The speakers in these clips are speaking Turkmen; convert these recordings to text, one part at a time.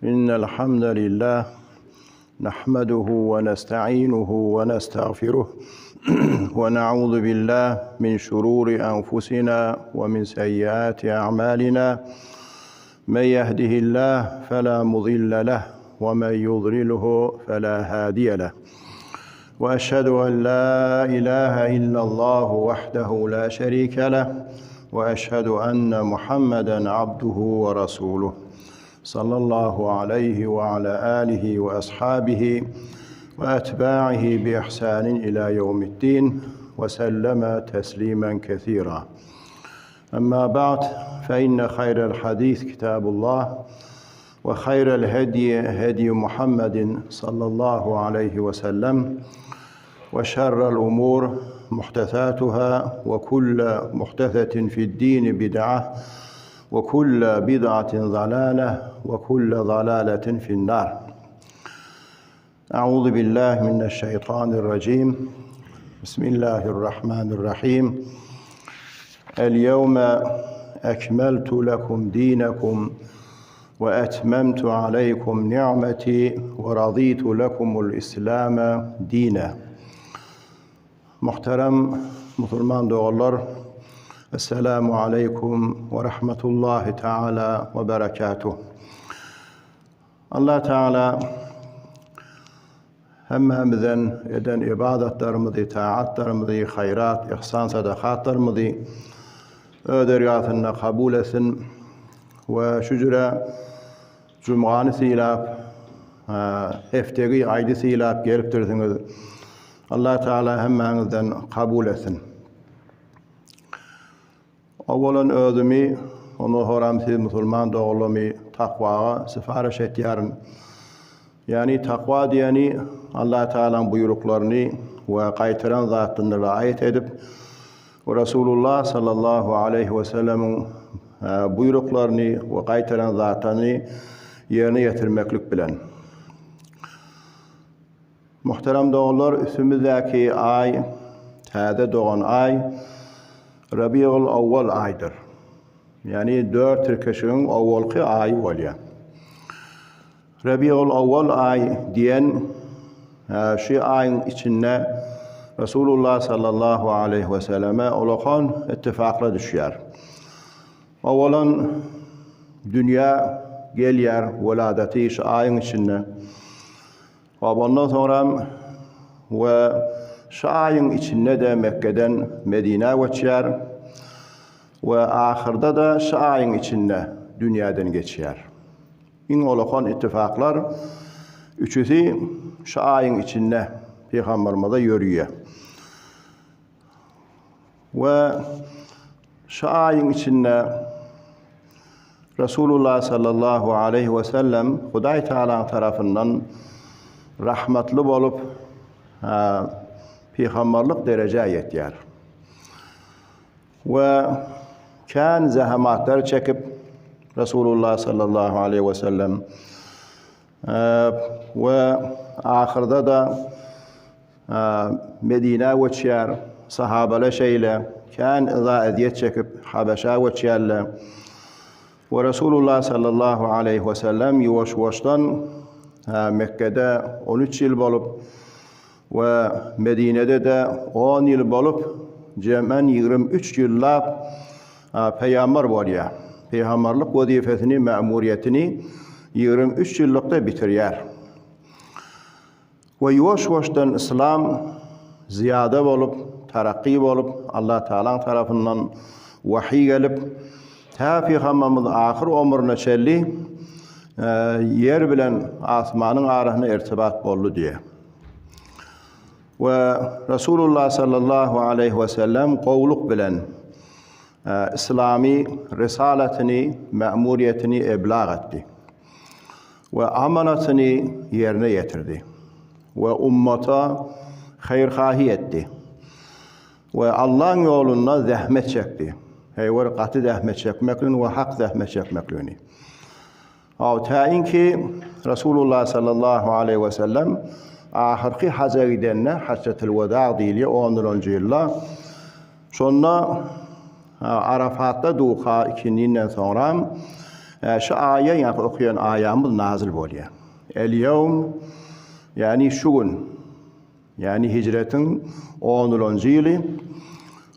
İnnel hamdalillah nahmeduhu ve nestainuhu ve nestağfiruh ve na'udzu billah min şururi enfusina ve min seyyiati a'malina. Men yehdihillah fela mudille leh ve men yudlilhu fela hadiye leh. Ve eşhedü en la ilahe illallah vahdehu la şerike leh ve eşhedü enne Muhammeden abduhu ve resuluh. Sallallahu aleyhi ve ala alihi ve ashabihi ve etba'ihi bi ihsanin ila yevmiddin ve selleme teslimen kesira. Amma ba'd fe inne hayrel hadis kitabullah ve hayrel hediye hediye Muhammedin sallallahu aleyhi ve sellem ve şerrel umur muhtesatuhâ ve kulle muhtesetin fi'd-dîni bid'a ve kulle bid'atin zalâle ve kulle zalâletin fi'nnar. Euzu billahi mineşşeytanirracim. Bismillahirrahmanirrahim. El yevme ekmeltu lekum dinekum ve etmemtu aleykum ni'meti ve raditu lekumul islame dine. Muhterem musulman doganlar, Esselamu aleykum ve rahmetullahi teala ve berekatuh. Allah Teala hemmämizden eden ybadatlarymyzy, taatlarymyzy, haýrat, ihsan, sadakatlarymyzy Öz dergahynda kabul etsin we şu jüre jumgany sylap, heftegi aýdy sylap gelipdirsiňiz. Allah Teala hemmäňizden kabul etsin. Owalan özümi, ondan soram siz musulman doganlarymy takwaga syparyş etýärin. Ýagny takwa diýeni Allah Tagalaň buýruklaryny we gaýtaran zatlaryny raýat edip, Resulullah sallallahu aleýhi we sellemiň buýruklaryny we gaýtaran zatlaryny ýerine ýetirmeklik bilen. Muhterem doganlar, üstümizdäki aý, täze dogan aý Rabiul Awwal aýdyr. Ýagny dört tirkeşigiň owalky aýy bolýar. Rabiul Awwal aý diýen şu aýyň içinde Resulullah sallallahu aleýhi we selleme ulakan ittifakla düşýär. Owalan dünýä gelýär, weladaty şu aýyň içinde. Hop, ondan soňram we şu aýyň içinde-de Mekgeden Medinä göçýär we ahyrda-da şu aýyň içinde dünýäden geçýär. Iň ulakan ittifaklar üçüsi şu aýyň içinde Pygamberimize ýörüýär. We şu aýyň içinde Resulullah sallallahu aleýhi we sellem Hudaý Tagalaň tarapyndan rahmatly bolup, pygamberlik derejä ýetýär. We kän zahamatlar çekip Resulullah sallallahu aleýhi we sellem we ahyrda-da Medinä göçýär. Sahabalar şeýle kän yza-ezýet çekip Habeşä göçýärler. We Resulullah sallallahu aleýhi we sellem ýuwaş-ýuwaşdan Mekgede on üç ýyl bolup we Medinede-de on ýyl bolup, jemen 23 ýyllap pygamber bolýar. Pygamberlik wezipesini, mämuriýetini 23 ýyllykda bitirýär. We ýuwaş-ýuwaşdan yslam zyýada bolup, tarakgy bolup, Allah Tagalaň tarapyndan wahyý gelip, tä Pygamberimiz ahyr omrüne çenli ýer bilen asmanyň arasynda irtibat boldy diýýär. We Resulullah sallallahu aleýhi we sellem gowluk bilen yslamy risalatyny, mämuriýetini eblag etdi. We amanatyny ýerine ýetirdi. We ummata haýyrhahy etdi. We Allaň ýolunda zähmet çekdi. Heýwer gaty zähmet çekmekligini we hak zähmet çekmekligini. Aw täinki Resulullah sallallahu aleýhi we sellem ahyrky haja gidende Hajjatul Weda diýilýär 11-nji ýylda. Şonda Arafatda duka ikindinden soňram. Şu aýa ýa-da okaýan aýamyz nazyl bolýar. El-ýewm ýagny şu gün ýagny hijretiň onulanjy ýyly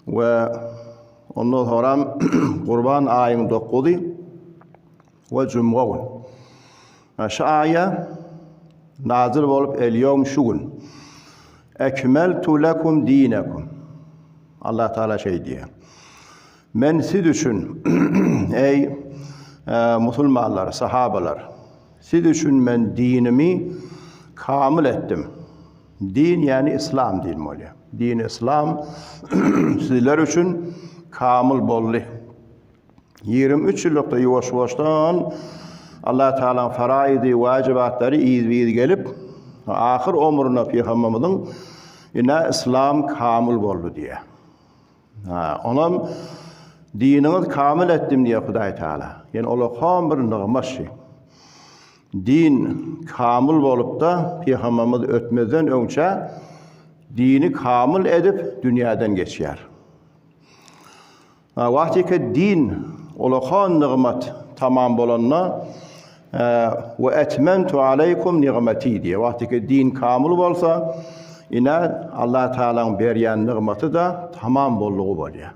we ondan soňram Gurban aýyň dokuzy we jumga gün. Şu aýa nazyl bolup el-ýewm şu gün. Ekmeltu lekum dinekum. Allah Taala şeý diýýär. Men siz üçin, eý, musulmanlar, sahabalar, siz üçin men dinimi kamyl etdim. Din ýagny islam din bolýar. Din islam sizler üçin kamyl boldy. 23 ýyllykda ýuwaş-ýuwaşdan Allah Taalanyň faraýydy, wajibatlary yzby-yz gelip, ahyr omruna pygamberimiziň ine islam kamyl boldy diýýär. Ha, onam diniňiz kamyl etdim diýýär Hudaý Taala. Ýani olakan bir nygmat şi. Din kamyl bolupda pygamberimiz ötmezden öňçä dini kamyl edip dünýäden geçýär. Wagtyky din ulakan nygmat tamam bolanda we etmemtu aleýkum nigmeti diýýär. Wagtyky din kamyl bolsa, ine Allah Taalanyň berýän nygmaty-da tamam boldugy bolýar.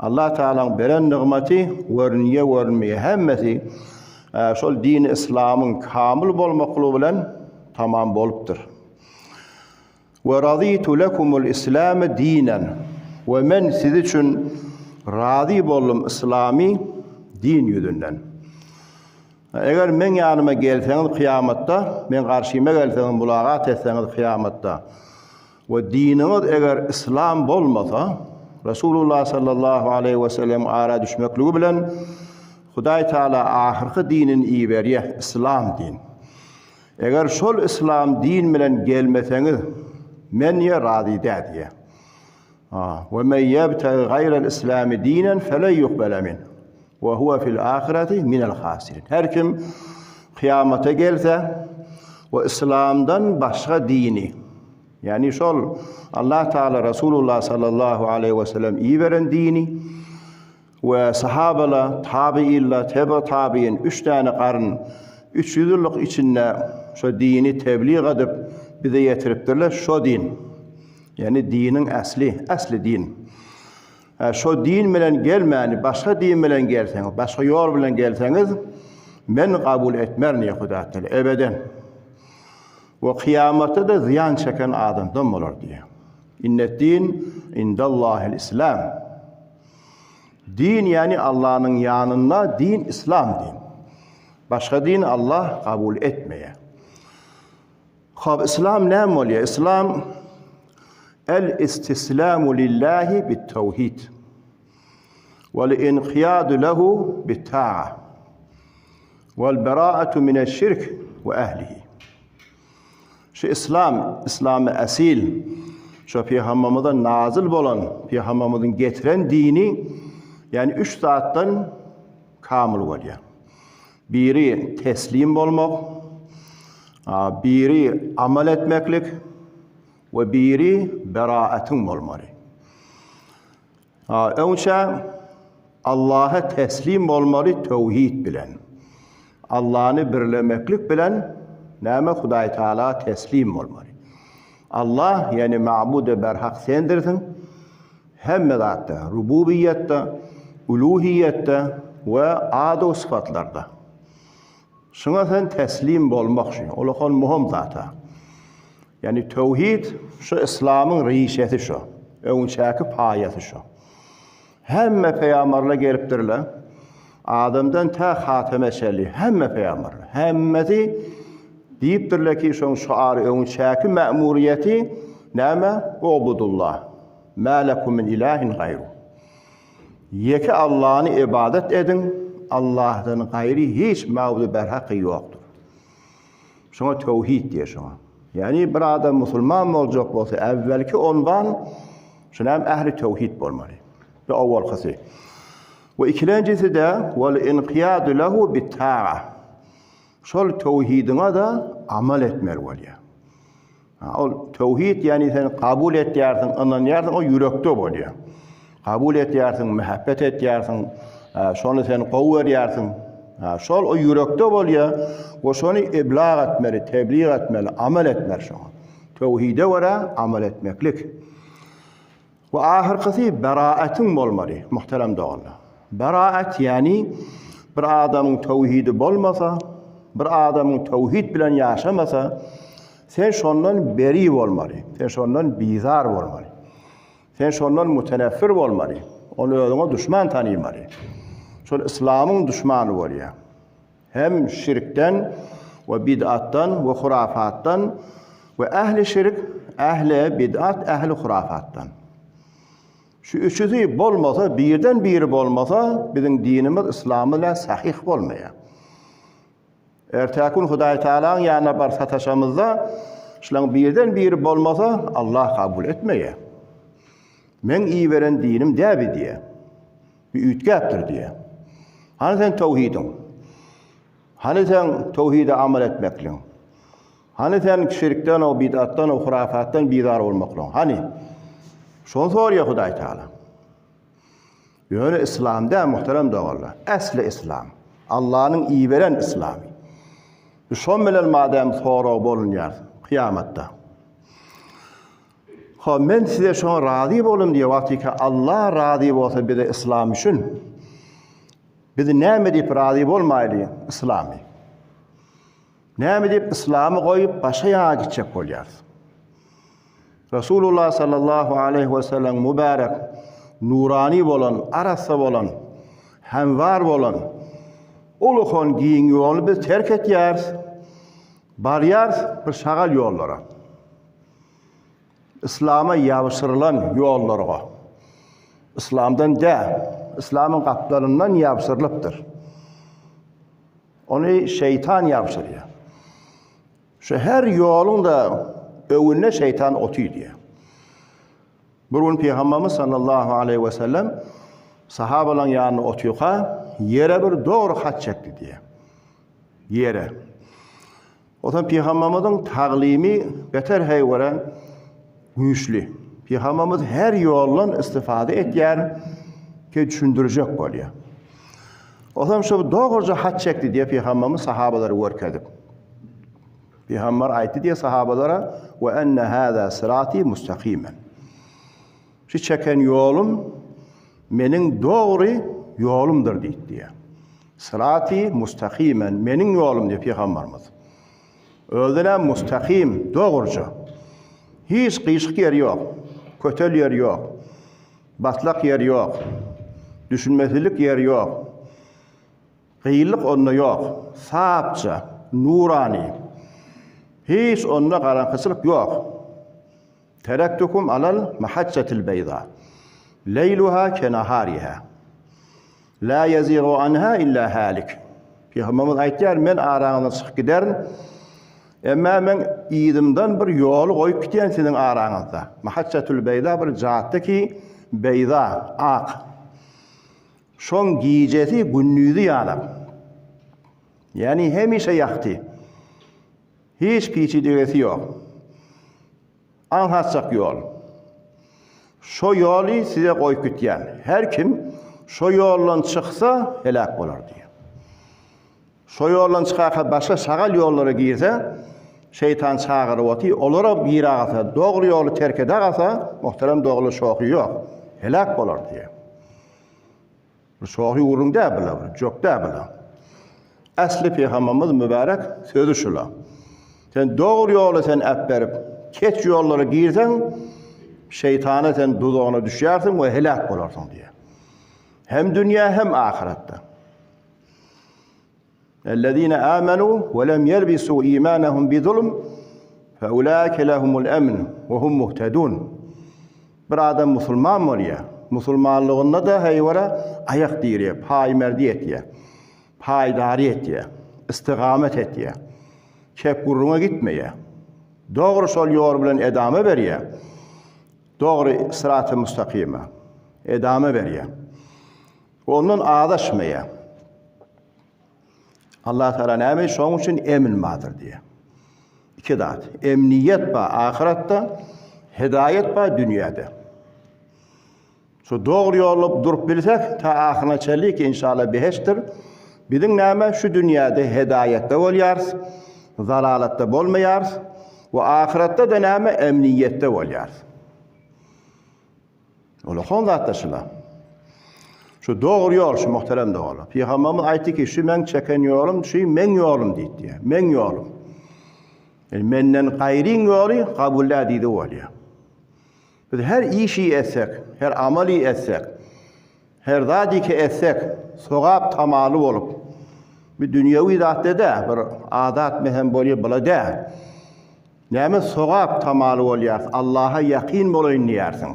Allah Taalanyň beren nygmaty görünýär, görünmeýär hemmesi şol dini islamyň kamyl bolmaklygy bilen tamam bolupdyr. We razytu lekumul islame dinen, we men siz üçin razy boldum yslamy din ýüzünden. Eger meň ýanyma gelseňiz kyýamatda, meň garşyma gelseňiz, mulagat etseňiz kyýamatda we diniňiz eger yslam bolmasa, Resulullah sallallahu aleýhi we sellem ara düşmekligi bilen Hudaý Taala ahyrky dinini iberýär, yslam din. Eger şol yslam din bilen gelmeseňiz, men diýe razy däl diýe. Ha, we men ýebtegi gaýral islami dinen felen ýukbele min. We huwa fil ahireti minel hasirin. Her kim kyýamata gelse we yslamdan başga dini, ýagny şol Allah Taala Resulullah sallallahu aleýhi we sellem iberen dini We sahabala, tabyinla, tebe tabyin üç däne garyn, 300 ýyllyk içinde şo dini teblig edip bize ýetiripdirler, şo din. Ýagny diniň äsli, äsli din. Şo din bilen gelmäni başga din bilen gelseňiz, başga ýol bilen gelseňiz, men kabul etmerin diýýär Hudaý Teala, ebeden. We kyýamatda-da zyýan çeken adamdan bolar diýýär. Inneddin indallahil islam. Din ýagny Allanyň ýanynda din islam din. Başga din Allah kabul etmeýär. Hop islam näme bolýar? Islam el istislamu lillahi bit tawhid. Wal inqiyadu lehu bit ta'a. Wal beraatu mineş-şirk we ehlihi. Şu yslam, yslamy asil, şo pygamberimize nazyl bolan, pygamberimiziň getiren dini, ýagny üç zatdan kamyl bolýar. Biri teslim bolmak, biri amal etmeklik we biri beraatyň bolmaly. Öňçä Allaha teslim bolmaly töwhid bilen. Allany birlemeklik bilen näme Hudaý Taala teslim bolmaly. Allah ýagny ma'budy berhak sendirsiň hemme zatda, rububiýetde, uluhiýetde we adu syfatlarda. Şuňa sen teslim bolmak şu. Ulakan muhim zat-a. Ýagny töwhid şu yslamyň rişesi şu. Öňçäki paýasy şu. Hemme peýambarlar gelipdirler. Adamdan tä Hateme çenli hemme peýambarlar. Hemmesi diýipdirler ki, şoň şuary öňçäki mämuriýeti näme? Ubudullah. Ma lekum min ilahin gaýru. Ýeke Allany ybadat ediň, Allahdan gaýry hiç mabud berhaky ýokdur. Şoňa töwhid diýer şoňa. Ýagny bir adam musulman boljak bolsa, äwwelki ondan şunam ähli töwhid bolmaly. Bu owalkysy. We ikilenjisi-de wal inqiyadu lehu bit-ta'a. Şol töwhidiňe-de amal etmeli bolýar. Ol töwhid, ýagny sen kabul etýärsiň, ynanýarsyň, o ýürekde bolýar. Kabul etýärsiň, mähebbet etýärsiň, şony sen gowy görýärsiň. Ha, şol o ýürekde bolýar we şony iblag etmeli, teblig etmeli, amal etmeli şoňa. Töwhide görä amal etmeklik. We ahyrkysy beraetiň bolmaly, muhterem doganlar. Beraet ýagny bir adamyň töwhidi bolmasa, bir adamyň töwhid bilen ýaşamasa, sen şondan beri bolmaly, sen şondan bizar bolmaly. Sen şondan muteneffir bolmaly. Ony özüňe duşman tanymaly. Şol yslamyň duşmany bolýar. Hem şirkden we bid'atdan we hurafatdan we ähli şirk, ähli bid'at, ähli hurafatdan. Şu üçüsi bolmasa, birden biri bolmasa, biziň dinimiz yslamyz bilen sahyh bolmaýar. Ertäki gün Hudaý Tagalaň ýanyna baryp sataşamyzda, şulaň birden biri bolmasa, Allah kabul etmeýär. Meň iberen dinim däbi diýýär. Bir üýtgäpdir diýýär. Hany sen towhidiň? Hany sen towhide amal etmekligiň? Hany sen şirkden o bid'atdan o hurafatdan bizar bolmaklygyň? Hany? Şony soraýar Hudaý Tagala. Ýöne islam däl muhterem doganlar. Äsli islam. Allanyň iberen islamy. Şon bilen madem sorag bolunýar kyýamatda. Ha men size şoňa razy bolum diýe wagtyka Allah razy bolsa bize islam üçin. Biz näme diýip razy bolmaýly islamy? Näme diýip islamy goýup başga ýaňa gitjek bolýarys? Resulullah sallallahu aleyhi we sellem mübarek nurani bolan, arassa bolan, hemwar bolan uluhan giň ýoly biz terk etýäris. Barýarys bir şagal ýollara. Yslama ýabşyrylan ýollarga. Yslamdan dä, yslamyň gapdalyndan ýabşyrylypdyr. Ony şeýtan ýabşyrýar. Şu her ýoluň-da öňünde şeýtan otyr diýýär. Bir gün Pygamberimiz sallallahu aleýhi we sellem sahabalaryň ýanynda otyrka, ýere bir dogry hat çekdi diýýär. Ýere. Onsoň Pygamberimiziň taglymy beter heýwere güýçli. Pygamberimiz her ýoldan istifade etýär, ki düşündirjek bolýar. Onsoň şu dogruja hat çekdi diýip Pygamberimiz sahabalary görkezip. Pygamber aýtdy diýip sahabalara: "Ve enne hâzâ sirâtî mustakimen." Şu çeken ýolum meniň dogry ýolumdyr diýdi diýýär. Syrati mustakimen meniň ýolum diýýär pygamberimiz. Özüne mustakim, dogruja. Hiç gyşyk ýeri ýok, kötel ýeri ýok, batlak ýeri ýok, düşünmesizlik ýeri ýok. Gyýyllyk onda ýok. Sapça, nurany. Hiç onda garaňkyçylyk ýok. Terektukum alal mahajjatil beýza. Leýluha kenahariha. La ýezigu anha illa halik. Pygamberimiz aýtýar, men araňyzdan çykyp giderin. Emma men yzymdan bir ýoly goýup gidýän siziň araňyzda. Mahajjatul beýza bir jatda ki, beýza, ak. Şoň gijesi gündizi ýalak. Ýagny hemişe ýagty. Hiç piçidegesi ýok. Aňsatjak ýol. Şo ýoly size goýup gitýän. Her kim şo ýoldan çyksa heläk bolar diýýär. Şo ýoldan çykaka başga şagal ýollara girse, şeýtan çagyryp otyr, olara giragasa, dogry ýoly terk edagasa, muhterem dogry şohy ýok. Heläk bolar diýýär. Bu şohy gürrüň däl bular, bir jok däl bular. Äsli pygamberimiz mübärek sözi şula. Sen dogry ýoly sen äp berip, keç ýollara girseň, şeýtana sen duzagyna düşýärsiň we heläk bolarsyň diýýär. Hem dünýä hem ahyretde. Ellezine amenu we lem yelbisu imanahum bi zulm fe ulaike lehumul emn we hum muhtedun. Bir adam musulman bolýar. Musulmanlygynda-da heýwere aýak direýär, paýmerdi etýär, paýdary etýär, istigamet etýär. Çep gürrüňe gitmeýär. Dogry şol ýol bilen edama berýär. Dogry syraty mustakyma edama berýär. Ondan azaşmaýar. Allah Teala näme şoň üçin emin bardyr diýýär. Iki zat. Emniýet bar ahyretde, hidaýet bar dünýäde. Şu dogry ýolda durup bilsek, ta ahyryna çenli ki inşallah behiştdir. Biziň näme şu dünýäde hedaýatda bolýarys, zalalatda bolmaýarys we ahyretde-de näme emniýetde bolýarys. Ulakan zatlar şular. Şu dogry ýol şu muhterem doganlar. Pygamberimiz aýtdy ki, şu meň çeken ýolum, şu meň ýolum diýdi. Meň ýolum. Yani menden gaýryň ýoly kabul dä diýdi bolýar. Biz her işi etsek, her amaly etsek, her zady ki etsek, sogap tamaly bolup, bir dünýewi zat dä, bir adat mehem bolýar, bula dä. Näme sogap tamaly bolýarys, Allaha ýakyn bolaýyn diýýärsiň.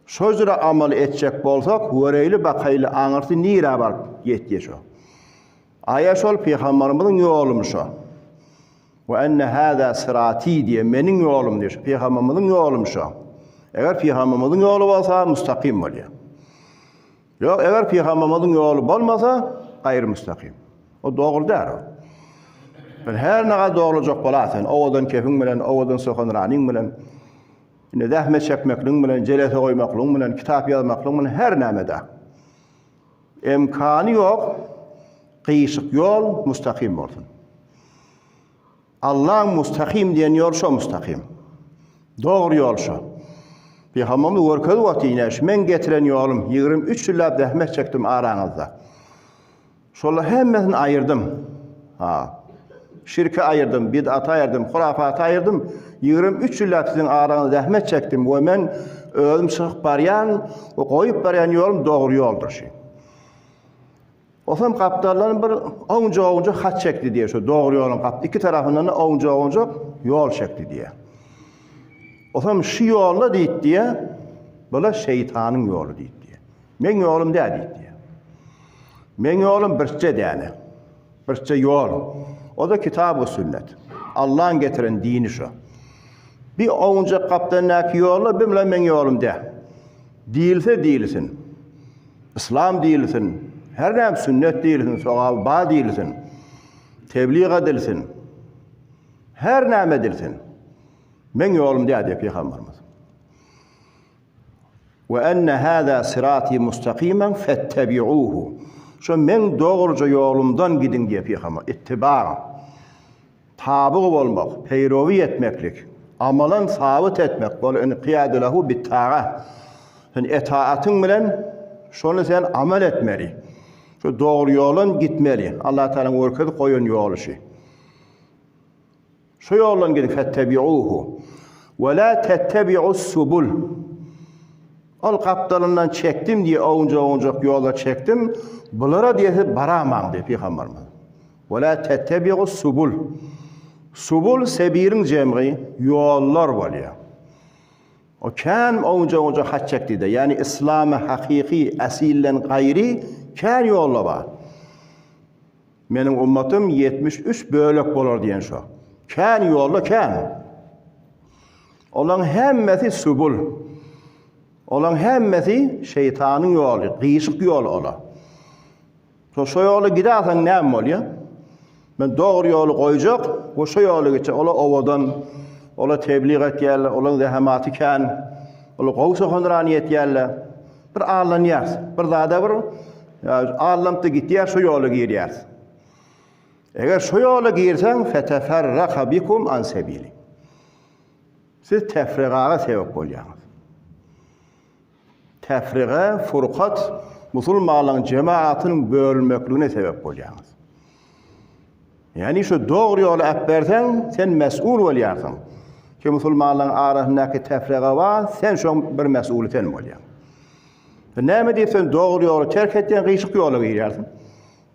Şo jüre amal etjek bolsak, göreýli bakaýly aňyrsy nirä baryp ýetýä şo. Aýa şol pygambarymyzyň ýolumy şo. We enne hâzâ syrâtî diýe meniň ýolum diýe şo pygambarymyzyň ýolumy şo. Eger pygambarymyzyň ýoly bolsa mustakym bolýar. Ýok, eger pygamberimiziň ýoly bolmasa, gaýry müstakim. O dogry däl o. Sen her naga dogrujak bolar sen, owadan kefiň bilen, owadan sohanranyň bilen, indi zähmet çekmekligiň bilen, jelese goýmaklygyň bilen, kitap ýazmaklygyň bilen her nämede. Emkany ýok, gyşyk ýol müstakim bolsun. Allaň mustahim diýen ýoly şo mustahim. Dogry ýol şo. Pygamberimiz görkezip otyr ine şu meň getiren ýolum 23 ýyllap zähmet çekdim araňyzda. Şola hemmesini aýyrdym. Ha. Şirki aýyrdym, bid'aty aýyrdym, hurafaty aýyrdym. 23 ýyllap siziň araňyzda zähmet çekdim we men özüm çykyp barýan we goýup barýan ýolum dogry ýoldur şu. Osam gapdaldan bir ownjak-ownjak hat çekdi diýýär. Şo dogry ýoluň gap iki tarapyndan-da ownjak-ownjak ýol çekdi diýýär. Osam şu ýolda diýip diýýär, bula şeýtanyň ýoly diýip diýýär. Meň ýolum däl diýip diýýär. Meň ýolum birçe däne. Birçe ýol. O da kitap we sünnet. Allah'ın getiren dini şo. Bir ownjak gapdaldaky ýolda bir bilen meň ýolum däl. Diýilse diýilsin. Yslam diýilsin, her näme sünnet diýilsin, sogaby bar diýilsin, tebliğ edilsin, her näme edilsin. Meň ýolum däl diýip pygamberimiz. We enne hâzâ sirâtî mustakimen fettebi'ûhu. Şo meň dogruja ýolumdan gidiň diýip pygamber. Ittiba. Tabyg bolmak, peýrowi etmeklik, amalan sabyt etmek, wal inkiýadu lehu bit-ta'a. Sen etaatyň bilen şony sen amal etmeli. Şu dogry ýoldan gitmeli. Allah Tagalaň görkezip goýan ýoly şu. Şu ýoldan gidiň fettebi'uhu. We la tettebi'us subul. Ol gapdalyndan çekdim diýe owunjak-owunjak ýola çekdim. Bulara diýesi baramaň diýip pygamberimiz. Ve la tettebi'us subul. Subul sebiriň jemgy, ýollar bolýar. O kän owunjak-owunjak hat çekdi-de, ýagny yslamy hakyky asilden gaýry kän ýollar bar. Meniň ummatym 73 bölek bolar diýen şo. Kän ýollar kän. Olaň hemmesi subul. Olaň hemmesi şeýtanyň ýoly, gyşyk ýol ola. Şo şo ýola gidäseň näme bolýar? Men dogry ýoly goýjak we şo ýola gitjek. Ola owadan, ola tebliğ etýärler, olaň zähematy kän, ola gowy sohanrany etýärler. Bir allanýarys. Bir zada bir allanyp-da gitýär, şo ýola girýäris. Eger şo ýola girseň, feteferraka bikum an sebili. Siz tefrigaga sebäp bolýaňyz. Tefrige, furkat, musulmanlaryň jemaatynyň bölünmekligine sebäp bolýaňyz. Ýagny şu dogry ýoly äpberseň, sen mesul bolýarsyň. Ki musulmanlaryň arasyndaky tefrige bar, sen şoň bir mesuly sen bolýaň. Näme diýip sen dogry ýoly terk etýäň, gyşyk ýola girýärsiň.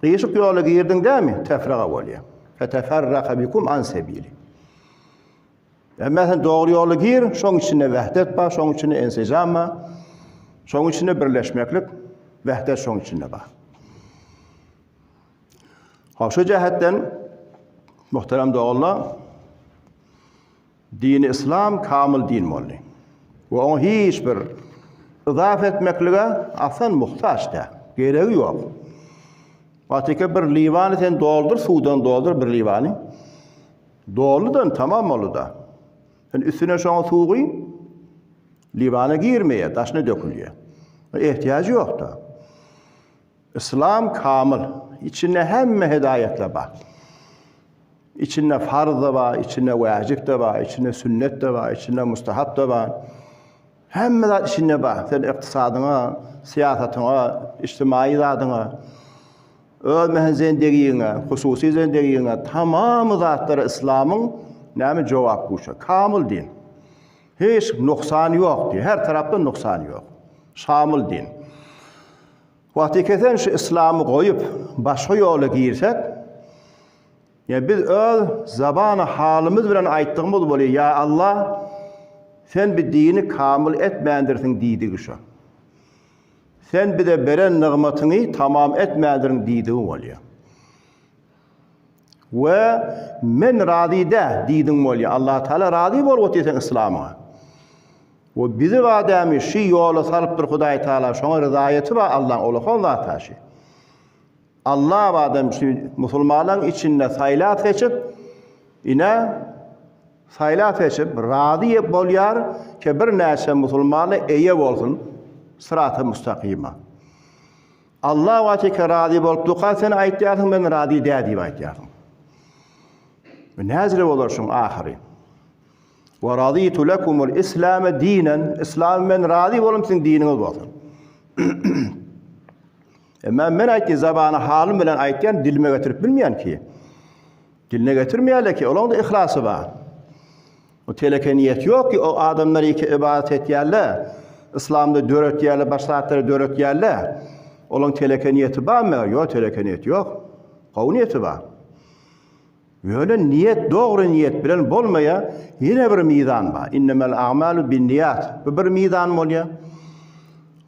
Gyşyk ýola girdiň dämi, tefrega bolýar. Feteferraka bikum an sebili. Emma sen dogry ýola gir, şoň içinde wähdet bar, şoň içinde ensejam bar, şoň içinde birleşmeklik, wähdet şoň içinde bar. Ha şu jähetden muhterem doganlar, dini islam kamyl din boldy. We oňa hiç bir yzaf etmeklige aslan muhtaç däl. Geregi ýok. Wagtyky bir liwany sen doldur, suwdan doldur bir liwany. Doludan tamam boldy-da. Sen üstüne şoňa suw guý, liwana girmeýär, daşyna dökülýär. Ehtiýajy ýok-da. Yslam kamyl. Içinde hemme hidaýetler bar. Içinde farz da bar, içinde wajib de bar, içinde sünnet de bar, içinde mustahap da bar. Hemme zat içinde bar. Sen ykdysadyňa, syýasatyňa, ijtimaýy zadyňa, öz mehen zendegiňe, hususy zendegiňe tamamy zatlara yslamyň näme jogap guşa. Kamyl din. Hiç nuksany ýok diýýär. Her tarapdan nuksany ýok. Şamyl din. Wagty kesen şu yslamy goýup başga ýola girsek, ýa biz öz zabany halymyz bilen aýtdygymyz bolýar, ýa Allah, sen bi dini kamyl etmändirsiň diýdigi şo. Sen bize beren nygmatyňy tamam etmändirin diýdigi bolýar. We men razy dä diýdiň bolýar. Allah Taala razy bolup otyr seň yslamyňa. We bizi badämi şi ýola salypdyr Hudaý Taala şoňa ryzaýaty bar Allaň olakan zat ha şi. Allah badam şi musulmanlaryň içinde saýlap seçip ine saýlap seçip razy bolýar ke bir näçe musulmana eýe bolsun syrata mustakyma. Allah wajeke razy bolup duka sen aýtýarsyň men razy dä diýip aýtýarsyň. Näzire bolar şuň ahyry. Wa raditu lekumul islame dinen. Islam men razy bolum siziň diniňiz bolsun. Emma men aýtdy zabany halym bilen aýtýan dilime getirip bilmeýän ki. Diline getirmeýärler ki, olaryň da yhlasy bar. O teleke niýet ýok ki, o adamlar iki ibadat etýärler. Islamda döretýärler, başga zatlary döretýärler. Olaryň teleke niýeti barmy? Ýok, teleke niýeti ýok. Gowy niýeti bar. Ýöne niýet dogry niýet bilen bolmaýar, ýene bir mizan bar. Innemel a'malu binniýat. Bu bir mizan bolýar.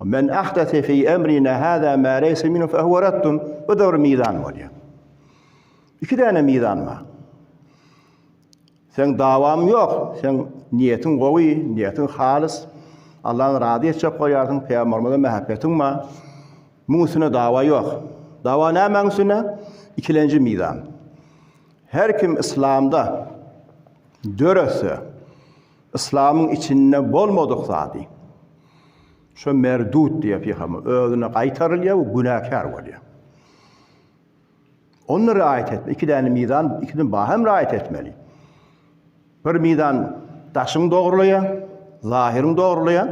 Men ahdase fi emrina hada ma leysa minhu fe huwa raddun. Bu da bir mizan bolýar. Iki däne mizan bar. Seň dawam ýok, seň niýetiň gowy, niýetiň halys. Allany razy etjek bolýarsyň, pygamberimize mähebbetiň bar. Muň üstüne dawa ýok. Dawa nämäň üstüne? Ikilenji mizan. Her kim yslamda döretse, yslamyň içinde bolmadyk zady, şo merdut diýýär pygamber, özüne gaýtarylýar we günäkär bolýar. Onda riaýat etme. Iki däne mizan, ikisini bahem riaýat etmeli. Bir mizan daşyň dogrulaýar, zahyryň dogrulaýar.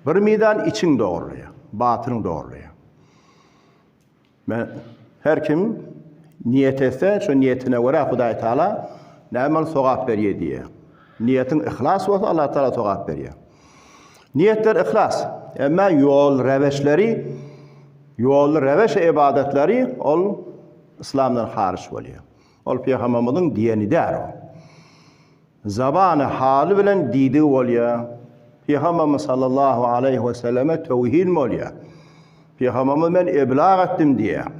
Bir mizan içiň dogrulaýar, batynyň dogrulaýar. Men her kim niýet etse, şo niýetine görä Hudaý Taala näme sogap berýär diýýär. Niýetiň yhlas bolsa Allah Taala sogap berýär. Niýetler yhlas. Emma ýol reweşleri Ýolly reweş ybadatlary ol yslamdan haryç bolýar. Ol pygamberimiziň diýeni däl o. Zabany haly bilen diýdigi bolýar. Pygamberimiz sallallahu aleýhi we selleme tewhin bolýar. Pygamberimiz men eblag etdim diýýär.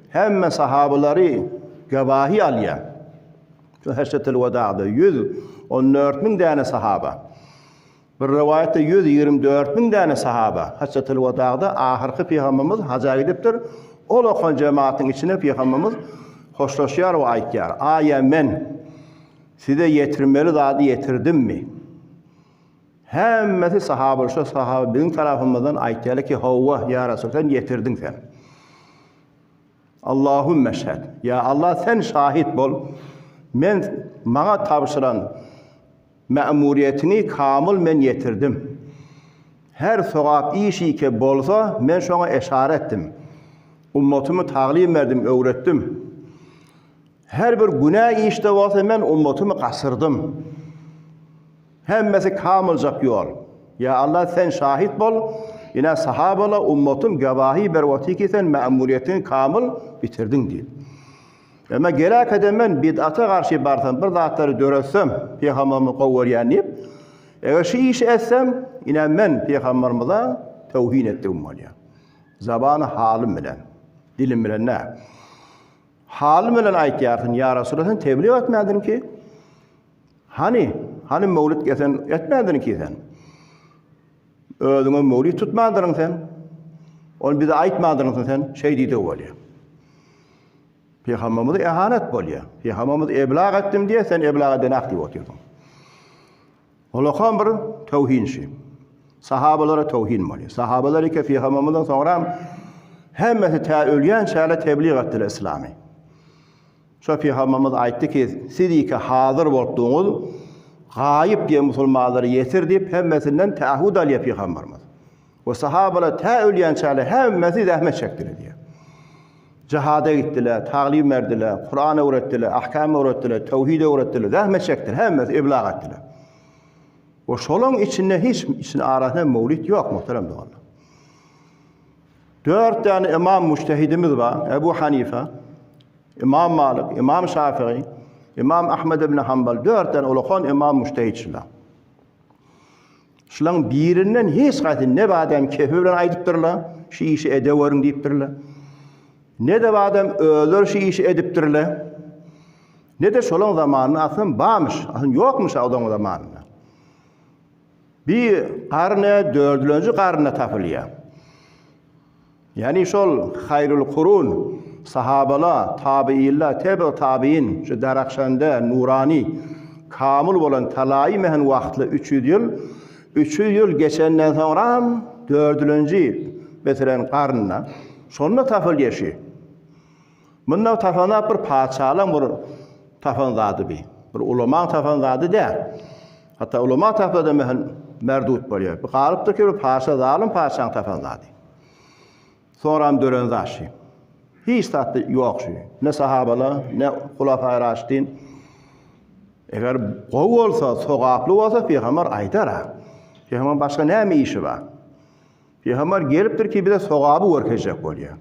Hemme sahabalary gawahi alýar. Şu Hejjetul Wedagda 114 müň däne sahaba. Bir rowaýatda 124 müň däne sahaba Hajjatul Wedagda ahyrky pygamberimiz haja gidipdir. Ol okan jematyň içinde pygamberimiz hoşlaşýar we aýtýar, Aýa men size ýetirmeli zady ýetirdimmi? Hemmesi sahaba, şo sahaba biziň tarapymyzdan aýtýarlar ki, Hawa, ýa Resul, sen ýetirdiň sen. Allahümme şhed. Ýa Allah sen şahit bol. Men maňa tabşyran Mämuriýetiňi kamyl men ýetirdim. Her sogap iş ike bolsa, men şoňa eşara etdim. Ummatymy taglym berdim, öwretdim. Her bir günä işde bolsa men ummatymy gaçyrdym. Hemmesi kamyljak ýol. Ýa Allah sen şahit bol, ine sahabala ummatym gewahi berip otyr ki sen mämuriýetiňi kamyl bitirdiň diýip. Emma geläkede men bid'ata garşy barsam, bir zatlary döretsem, pygamberimizi gowy görýän diýip, eger şu işi etsem, ine men pygamberimize tewhin etdigim bolýar. Zabany halym bilen, dilim bilen däl. Halym bilen aýtýarsyň, ýa Resulallah sen teblig etmändiň ki? Hany, hany mewlid gesen etmändiň ki sen? Özüňe mewlid tutmandyryň sen? Ony bize aýtmandyryň sen, şeý diýdigi bolýar. Pygamberimize ehanet bolýar. Pygamberimiz eblag etdim diýýär, sen eblag edenak diýip otyrsyň. Olakan bir tewhin şi. Sahabalara tewhin bolýar. Sahabalar eke pygamberimizden soňra. Hemmesi tä ölýänçäle tebliğ etdiler islamy. Şo pygamberimiz aýtdy ki, siz iki hazyr bolupdyňyz, gaýyp diýen musulmanlary ýetir diýip hemmesinden tähud alýar pygamberimiz. We sahabalar tä ölýänçäle hemmesi zähmet çekdiler diýýär. Jihada gitdiler, taglim berdiler, Kuran öwretdiler, ahkam öwretdiler, tewhid öwretdiler, zähmet çekdiler, hemmesi iblag etdiler. We şolaň içinde hiç içinde arasynda mewlid ýok muhterem doganlar. Dört däne imam mujtehidimiz bar, Ebu Hanife, Imam Malik, Imam Şafii, Imam Ahmed ibn Hanbal, dört däne ulakan imam mujtehid şular. Şulaň birinden hiç haýsy ne bir adam kefi bilen aýdypdyrlar, şu işi edeweriň diýipdirler. Ne de bir adam özleri şu işi edipdirler. Ne de şolaň zamanynda aslyn barmyş, aslyn ýokmuş olaň zamanynda. Bir garne dördülenji garynda tapylýar. Ýagny şol haýrul kurun, sahabala, tabiinler, tebig tabiin, şu Darakşanda, nurani, kamyl bolan talaýy mehen wagtly 300 ýyl, 300 ýyl geçenden soňram dördülenji, meselem, garynda, şonda tapylýar şu. Munda tapan bir patyşalaň bir tapan zady bi. Bir ulamaň tapan zady däl. Hatda ulama tapsa-da mehen merdut bolýar. Bu galypdyr ki bir patyşa zalym patyşaň tapan zady. Soňram dören zat şi. Hiç zatda ýok şi. Ne sahabala, ne Hulafai Raşidin. Eger gowy bolsa, sogaply bolsa pygamber aýdar-a. Pygamber başga näme işi bar? Pygamber gelipdir ki bize sogaby görkezjek bolýar.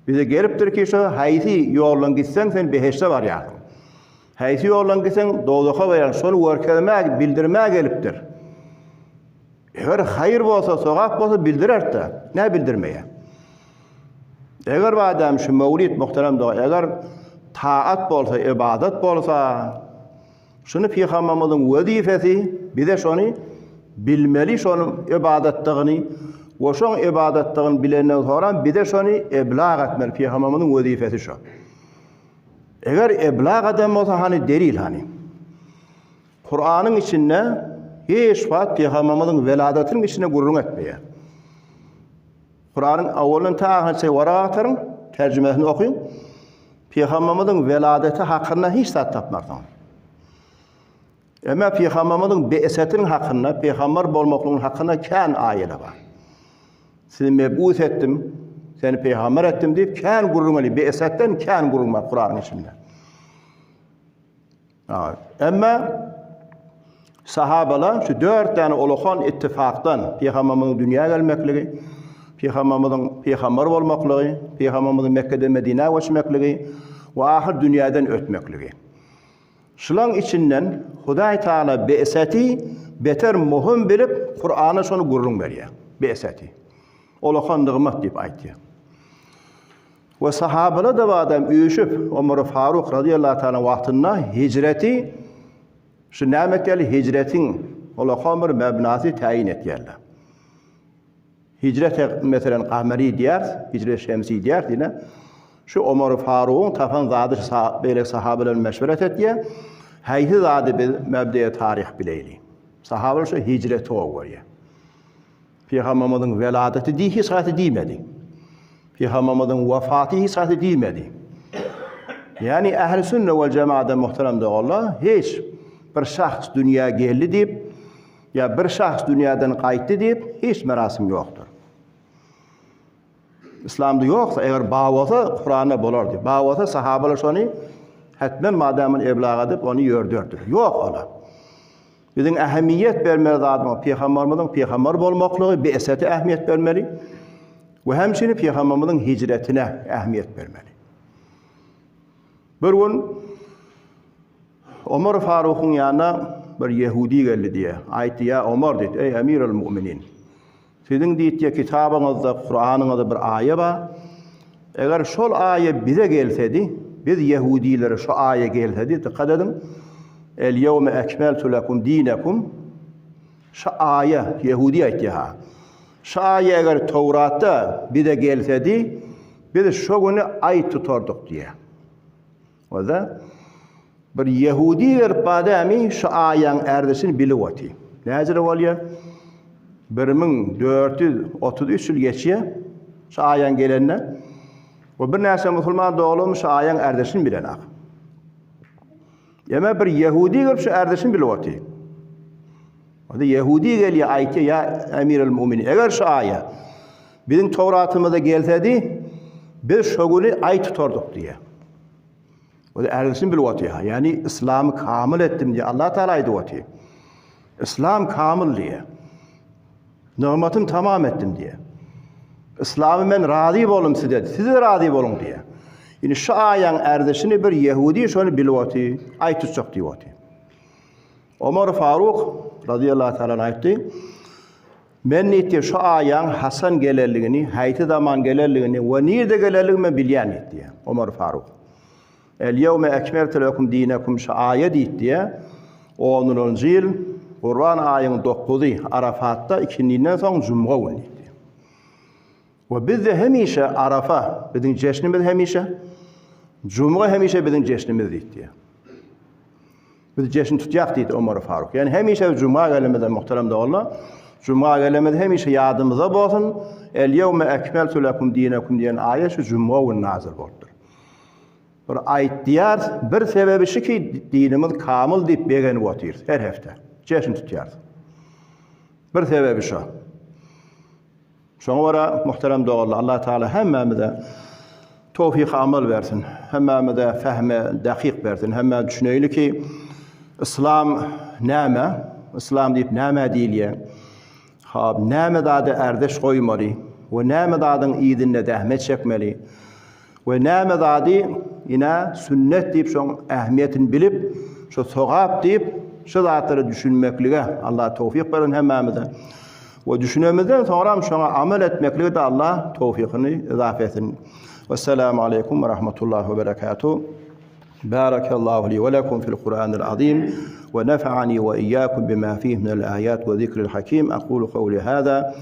Bize gelipdir ki şu haýsy ýoldan gitseň sen behişde barýarsyň. Haýsy ýoldan gitseň dowzaha barýarsyň. Şony görkezmäge, bildirmäge gelipdir. Eger haýyr bolsa, sogap bolsa bildirerdi. Nä bildirmeýär? Eger bu adam şu mewlid muhterem doga, eger taat bolsa, ibadat bolsa, Şuny pygamberimiziň wezipesi bize şony bilmeli şonuň ybadatdygyny we şoň ybadatdygyny bilenden soňra bize şony eblag etmeli pygamberimiziň wezipesi şo. Eger eblag eden bolsa hany delil hany. Kuranyň içinde hiç wagt pygamberimiziň weladatynyň içinde gürrüň etmeýär. Kuranyň awalyndan ta ahyryna çenli warak agtaryň, terjimesini okyň. Pygamberimiziň weladeti hakynda hiç zat tapmarsyňyz. Emma Pygamberimiziň be'setiniň hakynda, pygamber bolmaklygyň hakynda kän aýalar bar. Sizi meb'us etdim, seni pygamber etdim diýip kän gürrüň edýär. Be'setden kän gürrüň bar Kuranyň içinde. Emma sahabalar şu dört däne ulakan ittifakdan Pygamberimiziň dünýä gelmekligi, Pygamberimiziň pygamber bolmaklygy, Pygamberimiziň Mekgeden Medinä göçmekligi we ahyr dünýäden ötmekligi. Şulaň içinden Hudaý Taala be'seti beter möhüm bilip Kuranda şony gürrüň berýär. Be'seti. Ulakan nygmat diýip aýtýar. We sahabalar-da bu adam üýşüp, Omar Faruk razyýallahu taala wagtynda hijreti şu näme etýärler? Hijretiň ulakan bir mebnasy täýin etýärler. Hijret meselen gameri diýýäris, hijret şemsi diýýäris ýene. Şu Omar Farugyň tapan zady beýleki sahabalar bilen meşweret etýär. Haýsy zady biz mebdeýe taryh bileýli. Sahabalar şu hijreti gowy görýär. Pygamberimiziň weladaty diý hiç haýsy diýmedi. Pygamberimiziň wefaty hiç haýsy diýmedi. Ýani ähli sünne we jemaada muhterem doganlar hiç bir şahs dünýä geldi diýip ýa bir şahs dünýäden gaýtdy diýip hiç merasim ýokdur. Islamda ýoksa eger bar bolsa Kuranda bolardy. Bar bolsa sahabalar şony hetmen madamyn eblag edip ony ýörderdi. Ýok ola. Biziň ähmiýet bermeli zadymyz pygamberimiziň pygamber bolmaklygy, be'sete ähmiýet bermeli we hemçini pygamberimiziň hijretine ähmiýet bermeli. Bir gün Omar Farukyň ýanyna bir ýehudi geldi diýe. Aýtdy, ýa Omar diýdi, eý emirel mu'minin. Siziň diýdi kitabyňyzda, Kuranyňyzda bir aýa bar. Eger şol aýa bize gelsedi, biz ýehudilere şu aýa gelsedi, dykgat ediň. El ýewme ekmeltu lekum dinekum. Şu aýa ýehudi aýtýar ha. Şu aýa eger Towratda bize gelsedi, biz şo güni aý tutardyk diýýär. Oda bir ýehudi gelip badämi şu aýaň ärdisini bilip oty. Näjele bolýar? 1433 ýyl geçýär şu aýaň gelende. We birnäçe musulman doganlarymyz şu aýaň ärdeşini bilenak. Ýeme bir ýehudi gelip şu ärdeşini bilip otyr. Onda ýehudi gelýär aýtýar ýa Emirel Muminin eger şu aýa biziň Towratymyzda gelsedi biz şo güni aý tutardyk diýýär. O da ärdeşini bilip otyr. Ýani islamy kamyl etdim diýýär. Allah Taala aýdyp otyr. Islam kamyl diýýär. Nygmatymy tamam etdim diýýär. Yslamy men razy boldum size, siz-de razy boluň diýýär. Indi şu aýaň ärdeşini bir ýehudi şony bilip oty, aý tutjak diýip oty. Omar Faruk razyýallahu taala aýtdy. Men diýdi, şu aýaň haçan gelenligini, haýsy zaman gelenligini we nirde gelenligini men bilýän diýdi. Omar Faruk. El ýewme ekmeltu lekum dinekum şu aýa diýdi. Onunjy ýyl Gurban aýyň dokuzy Arafatda ikindinden soň jumga güni diýdi. We bizde hemişe Arafa biziň jeşnimiz hemişe, jumga hemişe biziň jeşnimiz diýdi. Biz jeşn tutýak diýdi Omar Faruk. Ýani hemişe juma gelemizde muhterem doganlar, juma gelemizde hemişe ýadymyzda bolsun, El ýewme ekmeltu lekum dinekum diýen aýa şu juma güni nazil bolupdyr. Bir aýtýar, bir sebebi şu ki dinimiz kamyl diýip begenip otyrys her hepde. Jeşn tutýarys. Bir sebebi şu. Şoňa görä, muhterem doganlar, Allah Teala hemmämize towfyk amal bersin. Hemmämize fehme dakyk bersin. Hemmä düşüneýli ki, Islam näme? Islam diýip nämä diýilýär? Hop, näme zada ärdeş goýmaly we näme zadyň yzynda zähmet çekmeli? We näme zady ine sünnet diýip şoň ähmiýetini bilip, şo sogap diýip şu zatlara düşünmeklige Allah towfyk bersin hemmämize. We düşünemizden soňram şoňa amal etmeklige de Allah towfykyny yzaf etsin. Wessalamu aleýkum we rahmetullahi we berekatuh. Barakallahu li we lekum fil Kur'anil azim we nefa'ani we iyyakum bima fihi minel ayat we zikril hakim. Aqulu qawli hada.